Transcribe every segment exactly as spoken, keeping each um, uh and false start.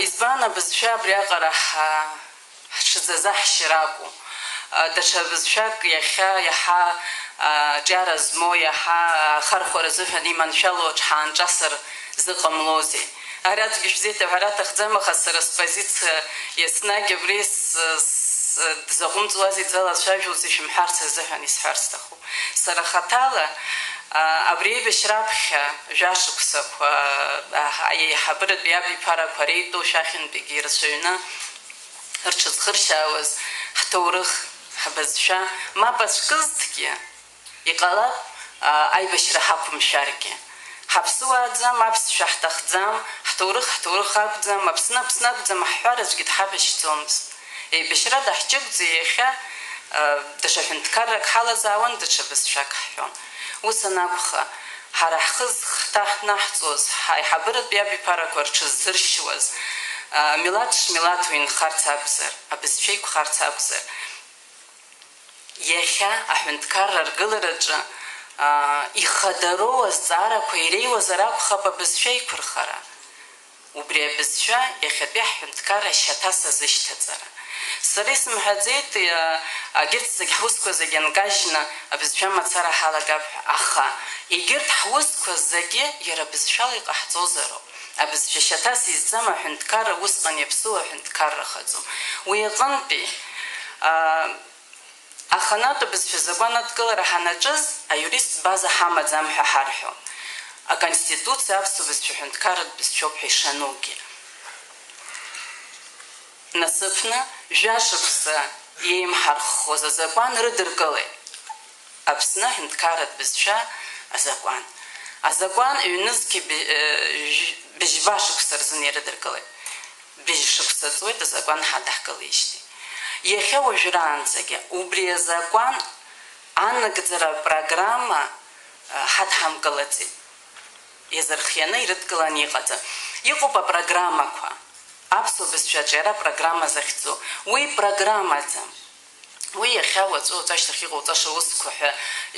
Избан абызшәа абриаҟара ҳа-, ҳҽазазаҳшьыр акәу? Даҽа бызшәак иахьа иаҳа аҿиара змоу, иаҳа ахархәара азыҳәан иманшәалоу аҽҳаанҿасыр зыҟамлозеи? Ара аӡәгьы шәзеиҭаҳәара аҭахӡам, аха сара спозициа еснагь абри с-, с-, дзаҟәымҵуазеи, дзалацәажәозеи шәымҳәарц азыҳәан исҳәарц сҭахуп. Сара хаҭала, а, абри аибашьра аԥхьа жәашықәсақәа, а, аиҳабыратәи абиԥарақәа реитәоушәа ахьынтәигьы ирацәаҩны рҽызхыршьаауаз ҳҭоурых, ҳбызшәа мап ацәкызҭгьы, иҟалап, а, аибашьра ҳақәымшәаргьы. Ҳаԥсуааӡам, аԥсшәа ҳҭахӡам, ҳҭоурых ҳҭоурых акәӡам, Аԥсны Аԥсны акәӡам ҳҳәар аӡәгьы дҳабашьӡомызт. Еибашьра даҳҷыгәӡа иахьа, а, даҽа ҳәынҭқаррак ҳалазаауан, даҽа бызшәак ҳҳәон. Ус анакәха, ҳара ҳхы зхҭаҳнаҳҵоз, ҳаиҳабыратәи абиԥарақәа рҽыззыршьуаз, а, милаҭ шмилаҭу инхарц акәзар, абызшәа еиқәхарц акәзар, иахьа аҳәынҭқарра аргылараҿы, а, ихадароу азҵаарақәа иреиуазар акәхап абызшәа еиқәырхара. Убри абызшәа иахьатәи ҳҳәынҭқарра шьаҭас азышьҭаҵара. Сара исымҳәаӡеит, а, егьырҭ зегь ҳусқәа зегь нкажьны абызшәа мацара ҳалагап ҳәа, аха егьырҭ ҳусқәа зегьы иара абызшәала иҟаҳҵозароуп. Абызшәа шьаҭас изӡам аҳәынҭқарра усҟан иаԥсыу аҳәынҭқаррахаӡом. Уи аҟынтәи, а, Аханатә бызшәа азакәан адкылара ҳанаҿыз, аиуристтә база ҳамаӡам ҳәа ҳарҳәон. Аконституциа аԥсуа бызшәа ҳәынҭқарратә бызшәоуп ҳәа ишанугьы. Насыԥны, жәашықәса еимҳарххоз азакәан рыдыркылеит. Аԥсны аҳәынҭқарратә бызшәа азакәан. Азакәан ҩнызқьи б-, э, жә-, быжьба шықәса рзын ирыдыркылеит. Быжь шықәса ҵуеит азакәан ҳадаҳкылеижьҭеи. Иахьа уажәраанӡагьы убри азакәан анагӡара апрограмма, а, ҳадҳамкылаӡеит. Иазырхианы ирыдкыланы иҟаӡам. Иҟоуп апрограммақәа, аԥсуа бызшәа аҿиара апрограмма захьӡу. Уи программаӡам. Уи иахьа уаҵәы-уаҵәы ашьҭахь иҟауҵаша усқәа ҳәа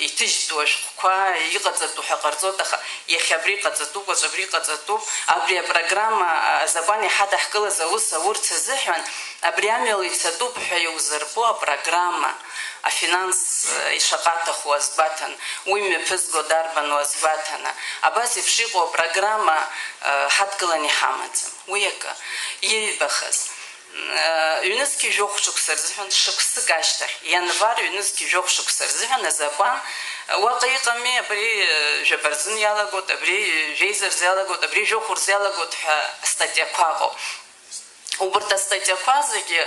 иҭыжьтәу ашәҟәқәа иҟаҵатәу ҳәа ҟарҵоит, аха иахьа абри ҟаҵатәуп, уаҵәы абри ҟаҵатәуп, абри апрограмма, а, азакәан иҳадаҳкылаз аус аурц азыҳәан абри амҩала ицатәуп ҳәа иузырбо апрограмма, афинанс, а, ишаҟа аҭаху азгәаҭан, уи мҩаԥызго дарбану азгәаҭаны, абас еиԥш иҟоу апрограмма, а, ҳадкыланы иҳамаӡам. Уи акы. Иҩбахаз. Ҩнызқьи жәохә шықәса рзыҳәан шықәсык ашьҭахь, ианвар ҩнызқьи жәохә шықәса рзыҳәан азакәан, уаҟа иҟами, абри жәаба рзын иалагоит, абри жәеиза рзы иалагоит, абри жәохә рзы иалагоит ҳәа астатиақәа ыҟоуп. Убарҭ астатиақәа зегьы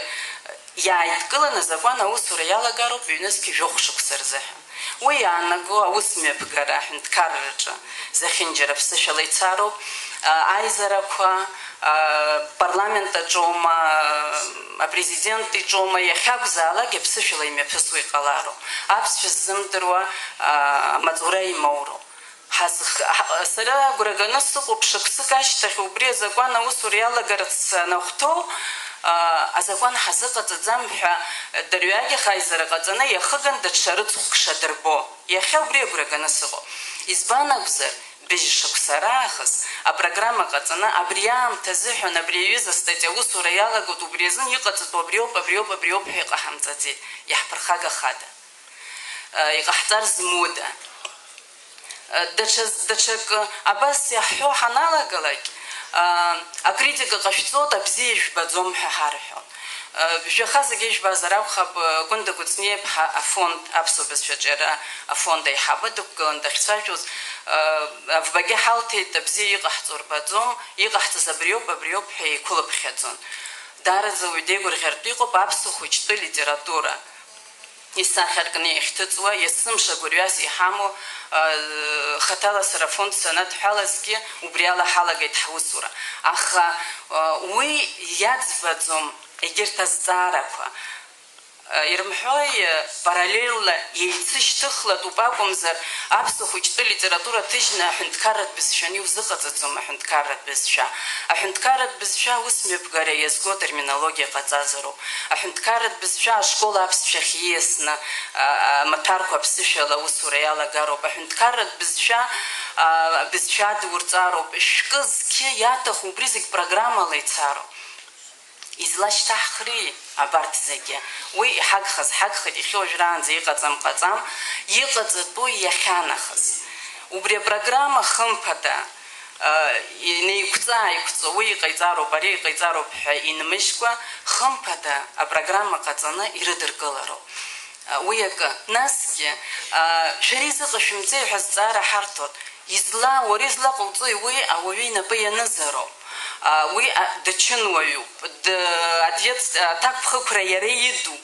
иааидкыланы азакәан аусура иалагароуп ҩнызқьи жәохә шықәса рзыҳәан. Уи иаанаго аусмҩаԥгара аҳәынҭқарраҿы зехьынџьара ԥсышәала ицароуп, а, аизарақәа, а, апарламент аҿоума, а, апрезидент иҿоума, иахьакәзаалак иаԥсышәала имҩаԥысуа иҟалароуп. Аԥсшәа ззымдыруа, а, амаҵура имоуроуп. Ҳазх-, ҳа-, сара агәра ганы сыҟоуп, шықәсык ашьҭахь убри азакәан аусура иалагарц анахәҭоу, а, азакәан ҳазыҟаҵаӡам ҳәа дырҩегьых аизара ҟаҵаны иахыган даҽа рыцхәк шадырбо. Иахьа убри агәра ганы сыҟоуп. Избан акәзар, быжь шықәса раахыс апрограмма ҟаҵаны, абри аамҭа азыҳәан абри аҩыза астатиа аусура иалагоит, убри азын иҟаҵатәу абриоуп, абриоуп, абриоуп ҳәа иҟаҳамҵаӡеит, иаҳԥырхагахада? Иҟаҳҵар змода? Даҽа, даҽакы абас иаҳҳәо ҳаналагалак, акритика ҟашәҵоит, абзиа ижәбаӡом ҳәа ҳарҳәон. Жәаха зегьы ижәбазар акәхап, Гәында Кәыҵниаԥҳа афонд, аԥсуа бызшәаҿы иара афонд аиҳабы дықәгылан дахьцәажәоз, авбагьы ҳалҭеит, абзиа иҟаҳҵо рбаӡом, иҟаҳҵаз абриоуп, абриоуп ҳәа еиқәылыԥхьаӡон. Даараӡа уаҩ деигәырӷьартә иҟоуп аԥсуа хәыҷтәы литература. Исахьаркны иахьҭыҵуа, есымша гәырҩас иҳамоу, а, хаҭала сара афонд санадҳәалазгьы, убри ала ҳалагеит ҳусура. Аха, а, уи иаӡбаӡом егьырҭ азҵаарақәа. Ирымҳәои, параллельла еицышьҭыхлатәуп акәымзар, аԥсуа хәыҷтәы литература ҭыжьны аҳәынҭқарратә бызшәаны иузыҟаҵаӡом аҳәынҭқарратә бызшәа. Аҳәынҭқарратә бызшәа аусмҩаԥгара иазго атерминологиа ҟаҵазароуп. Аҳәынҭқарратә бызшәа ашкол аԥсшәахь ииасны, а, амаҭәарқәа аԥсышәала аусура иалагароуп. Аҳәынҭқарратә бызшәа, а, абызшәа адурҵароуп. Шәкы зқьы иаҭаху убри зегь программала ицароуп. Излашьҭаҳхри абарҭ зегьы? Уи иҳагхаз ҳагхеит, иахьа уажәраанӡа иҟаҵам ҟаҵам, иҟаҵатәуи иахьанахыс. Убри апрограмма хымԥада, а, инеиқәҵа-ааиқәҵо, уи иҟаиҵароуп, ари иҟаиҵароуп ҳәа инмыжькәа, хымԥада апрограмма ҟаҵаны ирыдыркылароуп. А, уи акы. Насгьы, а, шәара изыҟашәымҵеи ҳәа азҵаара ҳарҭоит. Изла, уара излаҟауҵои? Уи ауаҩы инапы ианызароуп. А, уи, а, дычынуаҩуп. Д-, ответ-, аҭакԥхықәра иара иду.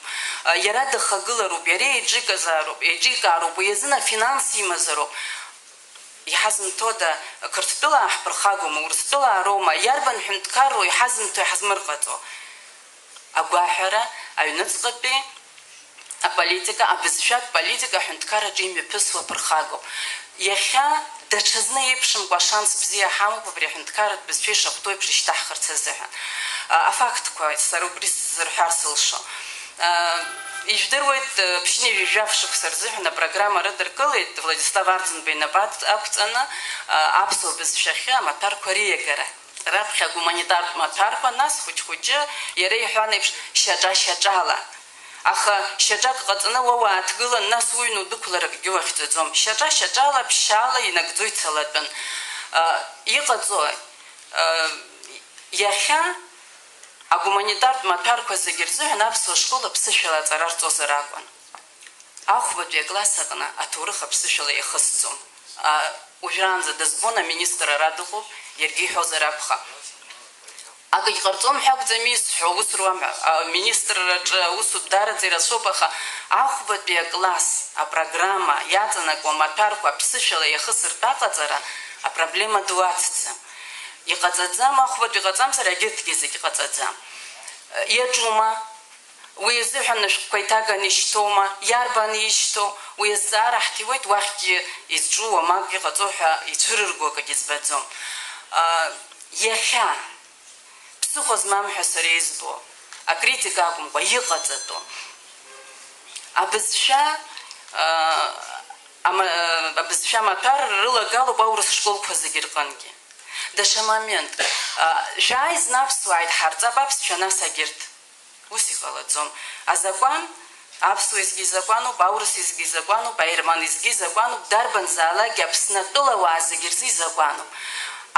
А, иара дыхагылароуп, иара еиҿикаазароуп, еиҿикаароуп, уи азын афинанс имазароуп. Иҳазымҭода, Қырҭтәылаа ҳԥырхагоума, Урыстәылаа роума, иарбан ҳәынҭқарроу иҳазымҭо, иҳазмырҟаҵо? Агәаҳәара аҩныҵҟатәи аполитика, абызшәатә политика аҳәынҭқарраҿы имҩаԥысуа ԥырхагоуп. Иахьа даҽазны еиԥшымкәа ашанс бзиа ҳамоуп абри аҳәынҭқарратә бызшәа ишахәҭоу еиԥш ишьҭаҳхырц азыҳәан. А, афактқәа сара убри сзырҳәар сылшо. А, ижәдыруеит, а, ԥшьынҩажәи жәаф шықәса рзыҳәан апрограмма рыдыркылеит Владислав Арӡынба инапы ад-, ақәҵаны, а, аԥсуа бызшәахьы амаҭәарқәа риагара. Раԥхьа агуманитартә маҭәарқәа, нас хәыҷ-хәыҷы, иара иҳәан еиԥш, шьаҿа-шьаҿала. Аха шьаҿак ҟаҵаны уа уааҭгылан, нас уҩны удәықәлар акгьы уахьӡаӡом. Шьаҿа-шьаҿала, ԥшьшьала инагӡо ицалатәын. А, иҟаҵои? А, иахьа агуманитартә маҭәарқәа зегьы рзыҳәан аԥсуа школ аԥсышәала аҵара рҵозар акәын. Ахәбатәи акласс аҟны аҭоурых аԥсышәала иахысӡом. А, уажәраанӡа дызбон, аминистр ара дыҟоуп, иаргьы иҳәозар акәхап. Акгьы ҟарҵом ҳәа акәӡам исҳәо, аус руам ҳәа. Аминистрраҿы аусутә даараӡа ирацәоуп, аха ахәбатәи акласс апрограмма иаҵанакуа амаҭәарқәа аԥсышәала иахысыртә аҟаҵара апроблема ду ацӡам. Иҟаҵаӡам, ахәбатәи ҟаҵамзар, егьырҭгьы зегь ҟаҵаӡам. Иаҿума? Уи азыҳәан ашәҟәқәа иҭаганы ишьҭоума, иарбан ишьҭоу, уи азҵаара ҳҭиуеит, уахьгьы изҿу уамак иҟаҵоу ҳәа ицәырырго акгьы збаӡом. А, иахьа ԥсыхәа змам ҳәа сара избо, акритика акәымкәа, иҟаҵатәу. Абызшәа, а, ама-, абызшәа амаҭәар рылагалоуп аурыс школқәа зегьы рҟынгьы. Даҽа момент, а, шәааи зны аԥсуаа идҳарҵап аԥсшәа, нас агьырҭ. Ус иҟалаӡом. Азакәан, аԥсуа изгьы изакәануп, аурыс изгьы изакәануп, аерман изгьы изакәануп, дарбанзаалакгьы Аԥсны атәылауаа зегьы рзы изакәануп.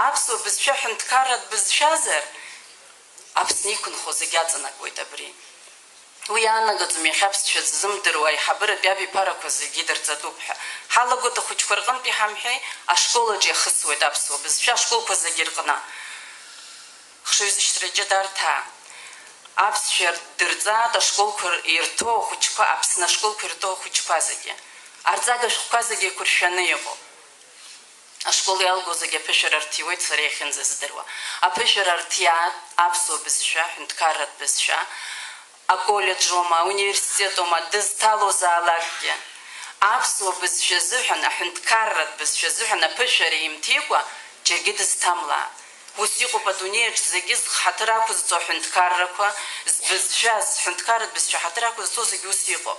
Аԥсуа бызшәа ҳәынҭқарратә бызшәазар, Аԥсны иқәынхо зегь аҵанакуеит абри. Уи иаанагаӡом иахьа аԥсшәа ззымдыруа аиҳабыратәи абиԥарақәа зегьы идырҵатәуп ҳәа. Ҳалагоит ахәыҷқәа рҟынтә иҳамҳәеи, ашкол аҿы иахысуеит аԥсуа бызшәа ашколқәа зегьы рҟны. Хшыҩзышьҭра ҷыдарҭаа аԥсшәа дырҵаат ашколқәа ирҭоу ахәыҷқәа, Аԥсны ашколқәа ирҭоу ахәыҷқәа зегьы. Арҵага шәҟәқәа зегьы еиқәыршәаны иҟоуп. Ашкол иалгоу зегьы аԥышәара рҭиуеит, сара иахьынӡаздыруа. Аԥышәара рҭиаат аԥсуа бызшәа, ҳәынҭқарратә бызшәа, аколлеџьоума, ауниверситетума, дызҭалозаалакгьы. Аԥсуа бызшәа азыҳәан, аҳәынҭқарратә бызшәа азыҳәан аԥышәара имҭикәа, џьаргьы дызҭамлааит. Ус иҟоуп адунеиаҿ зегьы зхы ҳаҭыр ақәызҵо аҳәынҭқаррақәа, збызшәа, зҳәынҭқарратә бызшәа ҳаҭыр ақәызҵо зегьы ус иҟоуп.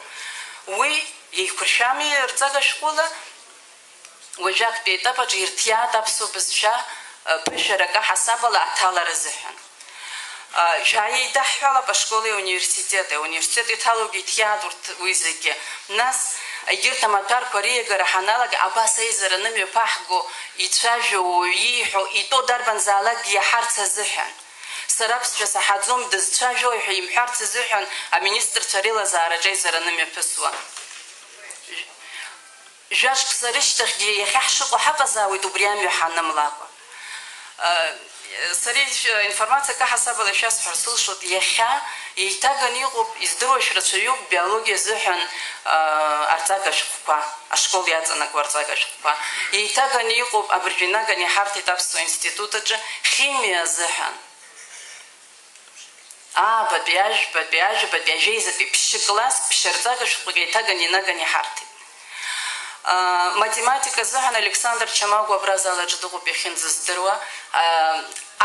Уи еиқәыршәами рҵага шәҟәыла? Уажәы актәи аетап аҿы ирҭиаат аԥсуа бызшәа, э, ԥышәарак аҳасабала аҭалара азыҳәан. Э, шәааи еидаҳҳәалап ашколи ауниверситети, ауниверситет иҭалоугьы иҭиаат урҭ уи зегьы. Нас, егьырҭ амаҭәарқәа риагара ҳаналага, абас аизара анымҩаԥаҳго, ицәажәо, уаҩы ииҳәо, итәоу дарбанзаалакгьы иаҳарц азыҳәан. Сара аԥсшәа саҳаӡом, дызцәажәои ҳәа имҳәарц азыҳәан аминистрцәа реилазаараҿы аизара анымҩаԥысуа. Жәа-шықәса рышьҭахьгьы иахьа ҳшыҟоу ҳаҟазаауеит убри амҩа ҳанымлакәа. Э, сара ишәа-, информациа акы ҳасабала ишәасҳәар сылшоит, иахьа еиҭаганы иҟоуп, издыруа шәрацәаҩуп биологиа азыҳәан, э, арҵага шәҟәқәа, ашкол иаҵанакуа арҵага шәҟәқәа. Еиҭаганы иҟоуп, абыржәы инаганы иҳарҭеит аԥсуа институт аҿы химиа азыҳәан. Аабатәи, ажәбатәи, ажәабатәи, ажәеизатәи ԥшькласс, ԥшьырҵага шәҟәык еиҭаганы инаганы иҳарҭеит. Математика азыҳәан Александр Чамагәа абра азал аҿы дыҟоуп иахьынӡаздыруа.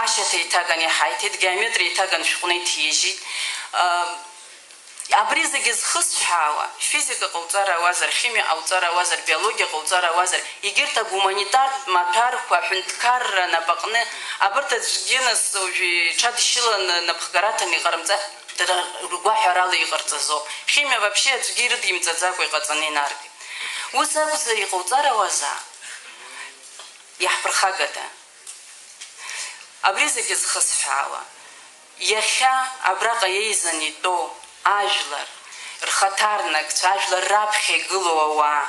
Ашьаҭа еиҭаганы иҳаиҭеит, геометриа еиҭаганы шәҟәны иҭижьит. Абри зегьы зхысҳәаауа, физика ҟауҵар ауазар, химиа ҟауҵар ауазар, биологиа ҟауҵар ауазар, егьырҭ агуманитартә маҭәарқәа аҳәынҭқарра напаҟны, абарҭ аӡәгьы нас уажәы иҽадшьыланы напхгараҭаны иҟарымҵа, дара ргәаҳәарала иҟарҵазоуп. Химиа вообще аӡәгьы ирыдимҵаӡакәа иҟаҵаны инаргеит. Ус акәзар иҟауҵар ауазаап. Иаҳԥырхагада? Абри зегьы зхысҳәаауа, иахьа абраҟа еизаны итәоу ажәлар рхаҭарнакцәа, ажәлар раԥхьа игылоу ауаа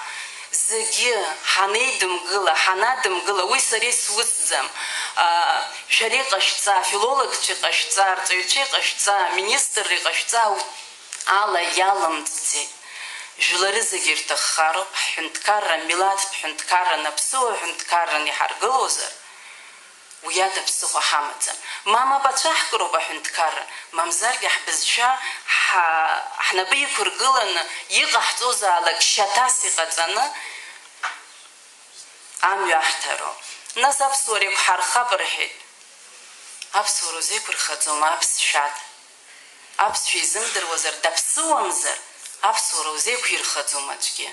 зегьы ҳанеидымгыла, ҳанадымгыла, уи сара исусӡам, аа, шәара иҟашәҵа, афилологцәа иҟашәҵа, арҵаҩцәа иҟашәҵа, аминистрра иҟашәҵа ала иалымҵӡеит. Жәлары зегьы ирҭаххароуп, ҳҳәынҭқарра, милаҭтә ҳәынҭқарран, аԥсуа ҳәынҭқарран иҳаргылозар, уи ада ԥсыхәа ҳамаӡам. Ма мап ацәаҳкыроуп аҳәынҭқарра, мамзаргьы ҳбызшәа ҳа-, ҳнапы иқәыргыланы иҟаҳҵозаалак шьаҭас иҟаҵаны амҩа аҳҭароуп. Нас аԥсуара еиқәҳархап рҳәеит. Аԥсуара узеиқәырхаӡома аԥсшәада? Аԥсшәа изымдыруазар, даԥсыуамзар, аԥсуара узеиқәирхаӡом аӡәгьы.